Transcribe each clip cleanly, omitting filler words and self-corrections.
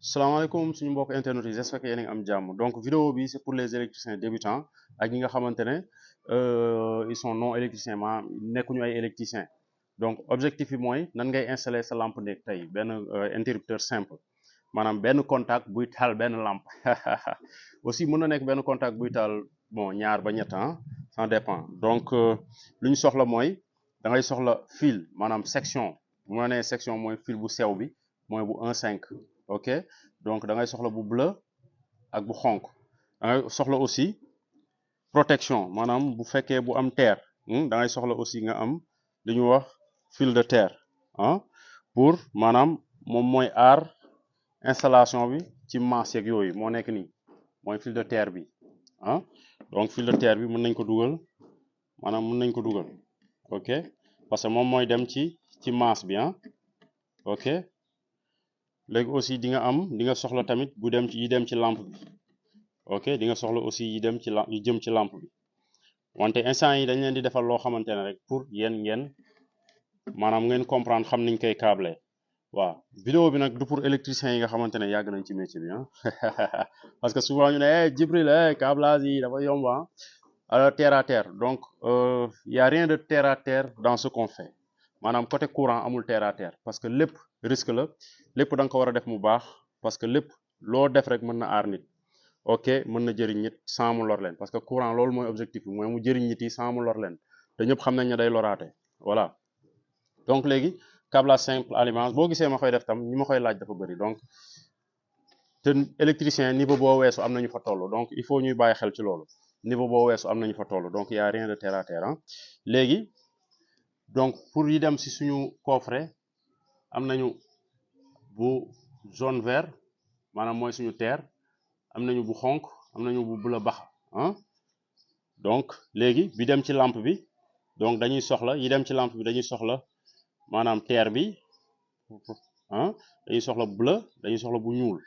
salaamaaleykum suñu mbokk internet yi j'espère que yéen a ngi am jàmm donc vidéo bi c'est pour les électriciens débutants ak ñi nga xamante ne ils sont non électriciens maanaam nekkuñu ay électriciens donc objectif bi mooy nan ngay installer sa lampe néeg tey benn interrupteur simple maanaam benn contact buy taal benn lampe aussi mën na nekk benn contact buy taal bon ñaar ba ñett ça dépend donc lu ñu soxla mooy da ngay soxla fil maanaam section bu ma nee section mooy fil bu sew bi mooy bu 1,5 ok donc da ngay soxla bu bleu ak bu xonk da ngay soxla aussi protection maanaam bu fekkee bu am terre da ngay soxla aussi nga am li ñu wax fil de terre pour maanaam moom mooy aar installation bi ci masse yeeg yooyu moo nekk nii mooy fil de terre bi donc fil de terre bi mën nañ ko dugal maanaam mën nañ ko dugal ok parce que moom mooy dem ci masse bi ok léegi aussi di nga soxla tamit bu dem yi dem ci lampe bi ok di nga soxla aussi yi dem ci yi jëm ci lampe bi wante instant yi dañ leen di defal loo xamante ne rek pour yéen ngeen maanaam ngeen comprendre xam niñ koy câbler waaw vidéo bi nag du pour électriciens yi nga xamante ne yàgg nañ ci métier bi parce que souvent ñu ne Djibril câblage yi dafa yomb alors terre à terre donc y a rien de terre à terre dans ce qu'on fait maanaam côté courant amul terre à terre parce que lépp risque la lépp da nga ko war a def mu baax parce que lépp loo def rek mën na aar nit ok mën na jëriñ nit sans mu lor leen parce que courant loolu mooy objectif bi mooy mu jëriñ nit yi sans mu lor leen te ñëpp xam nañ ne day loraate voilà donc léegi câblage simple allumage boo gisee ma koy def tam ñi ma koy laaj dafa bëri donc te électricien niveau boo weesu am nañu fa toll donc il faut ñuy bàyyi xel ci loolu niveau boo weesu am nañu fa toll donc y a rien de terre à terre léegi donc pour yi dem ci suñu coffret am nañu bu jaune vert maanaam mooy suñu terre am nañu bu xonk am nañu bu bleu baxa donc léegi bi dem ci lampe bi donc dañuy soxla yi dem ci lampe bi dañuy soxla maanaam terre bi dañuy soxla bleu dañuy soxla bu ñuul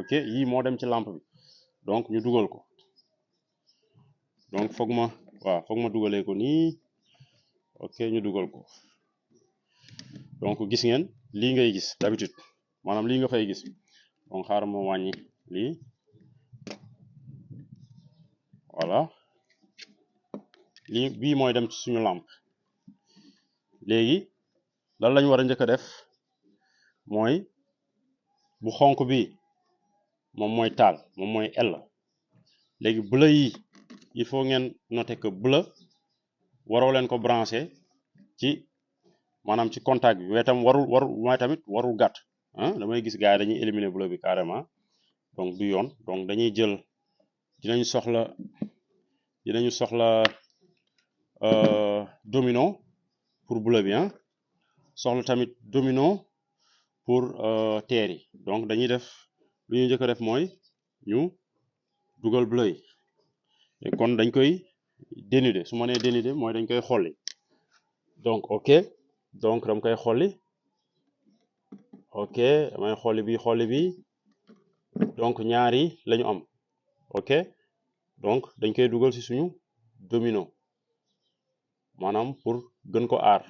ok yii moo dem ci lampe bi donc ñu dugal ko donc foog ma dugalee ko nii ok ñu dugal ko donc gis ngeen lii ngay gis d'habitude maanaam lii nga fay gis donc xaaral ma wàññi lii voilà lii bii mooy dem ci suñu lampe léegi lan lañ war a njëkk a def mooy bu xonk bi moom mooy taal moom mooy L léegi bleu yi il faut ngeen noter que bleu waroo leen ko brancher ci maanaam ci contact bi wetam warul mooy tamit warul gàtt damay gis gars yi dañuy éliminer bleu bi carrément donc du yoon donc dañuy jël dinañu soxla domino pour bleu bi soxla tamit domino pour terre yi donc dañuy def lu ñu njëkk a def mooy ñu dugal bleu yi kon dañ koy dénuder su ma nee dénuder mooy dañ koy xolli donc ok donc dama koy xolli ok damay xolli bi donc ñaari lañu am ok donc dañ koy dugal ci suñu domino maanaam pour gën ko aar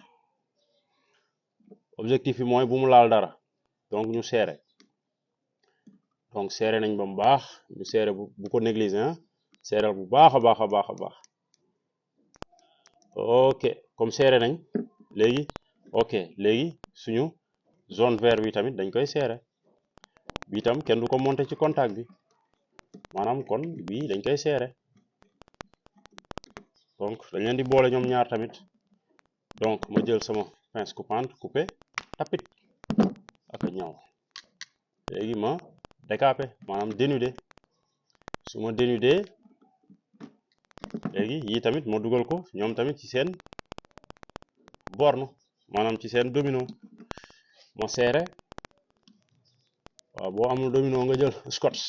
objectif bi mooy bu mu laal dara donc ñu serré donc serré nañ ba mu baax ñu serré bu ko négliger serré bu baax a baax a baax a baax ok comme serré nañ léegi ok léegi suñu zone vert bi tamit dañ koy serré bi tam kenn du ko monter ci contact bi maanaam kon bii dañ koy serré donc dañ leen di boole ñoom ñaar tamit donc ma jël sama pince coupante coupé tapit ak ñaw léegi ma décapé maanaam dénudé su ma dénudé léegi yii tamit ma dugal ko ñoom tamit ci seen borne maanaam ci seen domino ma serré waaw boo amul domino nga jël scotch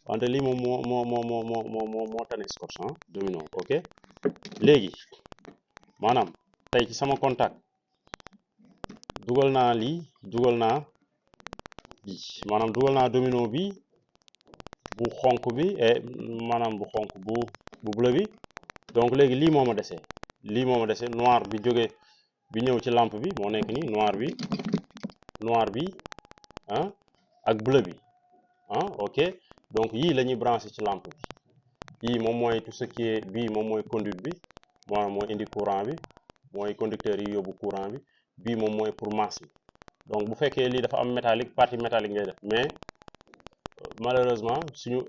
wante lii moom moo tane scotch domino ok léegi maanaam tey ci sama contact dugal naa lii dugal naa bii maanaam dugal naa domino bi bu xonk bi maanaam bu xonk bu bleu bi donc léegi lii moo ma dese noir bi jóge bi ñëw ci lampe bi moo nekk nii noir bi ak bleu bi ok donc yii la ñuy branché ci lampe bi yii moom mooy tout ce qui est bii moom mooy conduite bi mooy indi courant bi mooy conducteur yi yóbbu courant bi bii moom mooy pour masse bi donc bu fekkee lii dafa am métallique partie métallique ngay def mais malheureusement suñu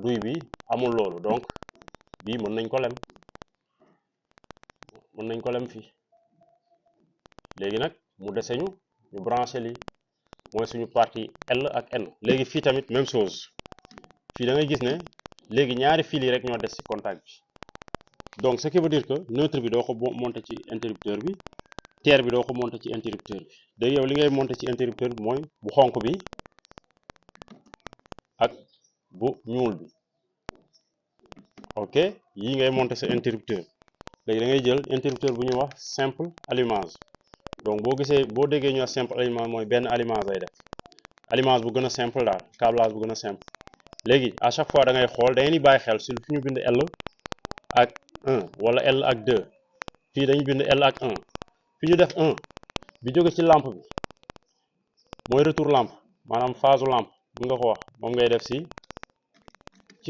douille bi amul loolu donc bii mën nañ ko lem fii léegi nag mu dese ñu branché lii mooy suñu partie L ak N léegi fii tamit même chose fii da ngay gis ne léegi ñaari fil yi rek ñoo des ci contact bi donc ce qui veut dire que neutre bi doo ko monter ci interrupteur bi terre bi doo ko monter ci interrupteur bi léegi yow li ngay monter ci interrupteur bi mooy bu xonk bi ak bu ñuul bi ok yii ngay monter sa interrupteur léegi da ngay jël interrupteur bu ñuy wax simple allumage donc boo déggee ñu wax simple allumage mooy benn allumage lay def allumage bu gën a simple daal câblage bu gën a simple léegi à chaque fois da ngay xool da ngeen di bàyyi xel si fi ñu bind L ak 1 wala L ak 2 fii dañu bind L ak 1 fi ñu def 1 bi jóge ci lampe bi mooy retour lampe maanaam phase lampe bu nga ko wax moom ngay def ci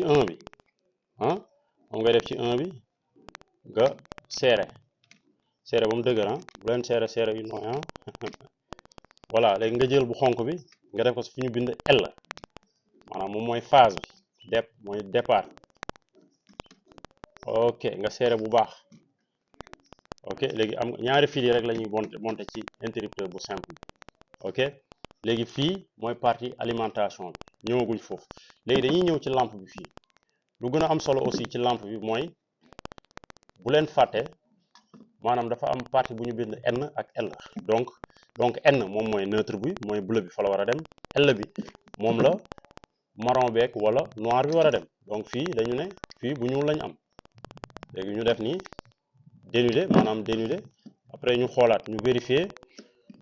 1 bi moom ngay def ci 1 bi nga serré ba mu dëgër bu leen serré yu nooy voilà léegi nga jël bu xonk bi nga def ko fi ñu bind L maanaam moom mooy phase bi mooy départ ok nga serré bu baax ok léegi am ñaari fil yi rek la ñuy monter ci interrupteur bu simple ok léegi fii mooy partie alimentation bi ñëwaguñ foofu léegi dañuy ñëw ci lampe bi fii lu gën a am solo aussi ci lampe bi mooy bu leen fàtte maanaam dafa am partie bu ñu bind N ak L donc N moom mooy neutre bi mooy bleu bi fa la war a dem L bi moom la marron beeg wala noir bi war a dem donc fii dañu ne fii bu ñuul lañ am léegi ñu def nii dénudé maanaam dénudé après ñu xoolaat ñu vérifier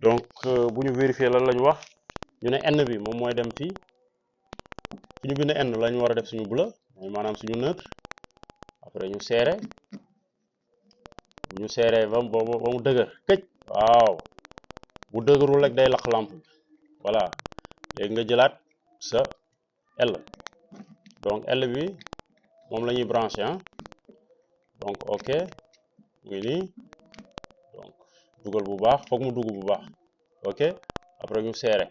donc bu ñu vérifier lan la ñu wax ñu ne N bi moom mooy dem fii fi ñu bind N la ñu war a def suñu bleu mooy maanaam suñu neutre après ñu serré ba mu dëgër këj waaw bu dëgërul rek day lakk lampe bi voilà léegi nga jëlaat sa L donc L bi moom la ñuy branché donc ok mu ngi nii donc dugal bu baax foog mu dugg bu baax ok après ñu serré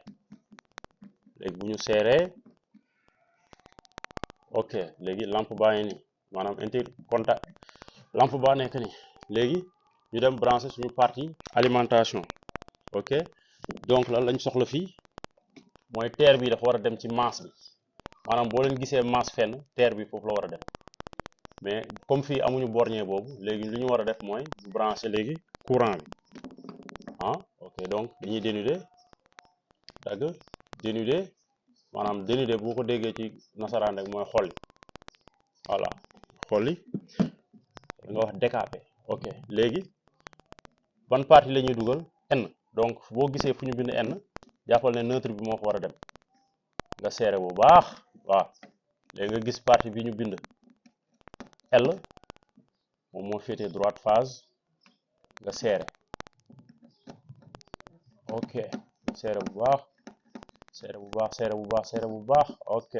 léegi bu ñu serré ok léegi lampe baa ngi nii maanaam contact lampe baa nekk nii léegi ñu dem branché suñu partie alimentation ok donc lan lañ soxla fii mooy terre bi dafa war a dem ci masse bi maanaam boo leen gisee masse fenn terre bi foofu la war a dem mais comme fii amuñu bornier boobu léegi li ñu war a def mooy branché léegi courant bi ok donc dañuy dénuder dagg dénuder maanaam dénuder boo ko déggee ci nasaraan rek mooy xolli voilà xolli nga wax décapé ok léegi ban partie la ñuy dugal N donc boo gisee fu ñu bind N jàppal ne neutre bi moo fa war a dem nga serré bu baax waaw léegi nga gis partie bi ñu bind L moom moo féetee droite phase nga serré ok serré bu baax serré bu baax ok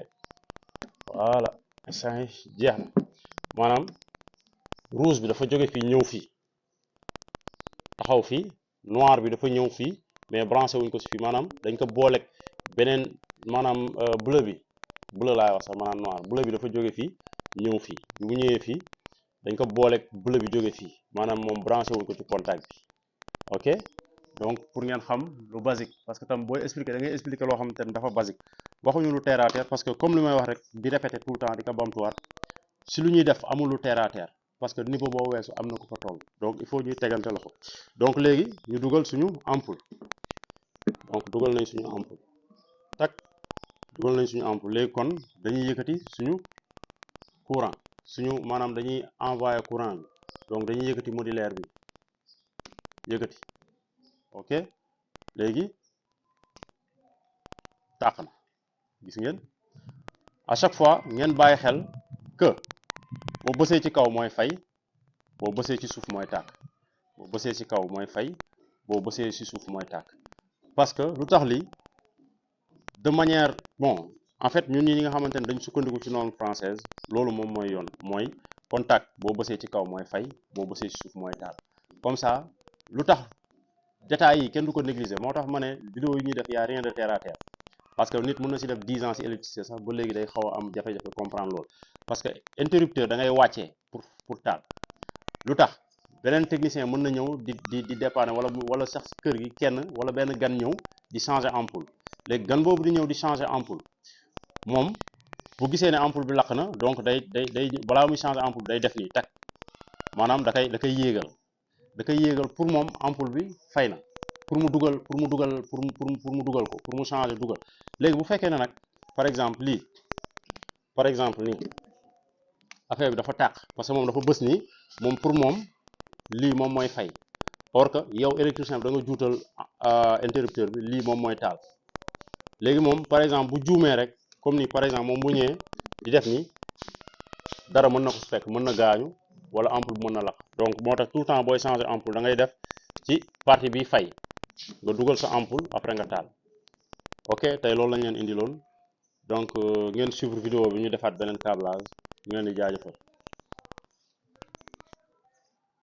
voilà instant yi jeex na maanaam rouge bi dafa jóge fii ñëw fii taxaw fii noir bi dafa ñëw fii mais branché wuñ ko si fii maanaam dañ ko booleeg beneen maanaam bleu laay wax sax maanaam noir bleu bi dafa jóge fii ñëw fii bu ñëwee fii dañ ko booleeg bleu bi jóge fii maanaam moom branché wuñ ko ci contact bi ok donc pour ngeen xam lu basique parce que tam booy expliquer da ngay expliquer loo xam ne dafa basique waxuñu lu terre à terre parce que comme li may wax rek di répéter tout le temps di ko bamtuwaat si lu ñuy def amul lu terre à terre parce que niveau boo weesu am na ko fa toll donc il faut ñuy tegante loxo donc léegi ñu dugal suñu ampoule donc dugal nañ suñu ampoule tak dugal nañ suñu ampoule léegi kon dañuy yëkkati suñu courant suñu maanaam dañuy envoyer courant bi donc dañuy yëkkati modulaire bi yëkkati ok léegi tàq na gis ngeen à chaque fois ngeen bàyyi xel que boo bësee ci kaw mooy fay boo bësee ci suuf mooy tàkk boo bësee ci kaw mooy fay boo bësee ci suuf mooy tàkk parce que lu tax lii de manière bon en fait ñun ñi nga xamante ne dañ sukkandiku ci norme française loolu moom mooy yoon mooy contact boo bësee ci kaw mooy fay boo bësee ci suuf mooy taal comme ça lu tax détails yi kenn du ko négliger moo tax ma ne vidéo yi ñuy def y a rien de terre à terre parce que nit mën na ci def 10 ans ci électricité sax ba léegi day xaw a am jafe-jafe comprendre loolu parce que interrupteur da ngay wàccee pour taal lu tax beneen technicien mën na ñëw di dépanner wala sax ci kër gi kenn wala benn gan ñëw di changer ampoule léegi gan boobu di ñëw di changer ampoule moom bu gisee ne ampoule bi lakk na donc day balaa muy changer ampoule bi day def nii tak maanaam da koy yéegal pour moom ampoule bi fay na pour mu dugal ko pour mu changer dugal léegi bu fekkee ne nag par exemple nii affaire bi dafa tàq parce que moom dafa bës nii moom pour moom lii moom mooy fay or que yow électricien bi da nga juutal interrupteur bi lii moom mooy taal léegi moom par exemple bu juumee rek comme ni par exemple moom bu ñëwee di def ni dara mën na ko su fekk mën na gaañu wala ampoule bi mën na lakk donc moo tax tout le temps booy changer ampoule da ngay def ci partie bi fay nga dugal sa ampoule après nga taal ok tey loolu lañ leen indiloon donc ngeen suivre vidéo bi ñu defaat beneen câblage ñu leen di jaajëfal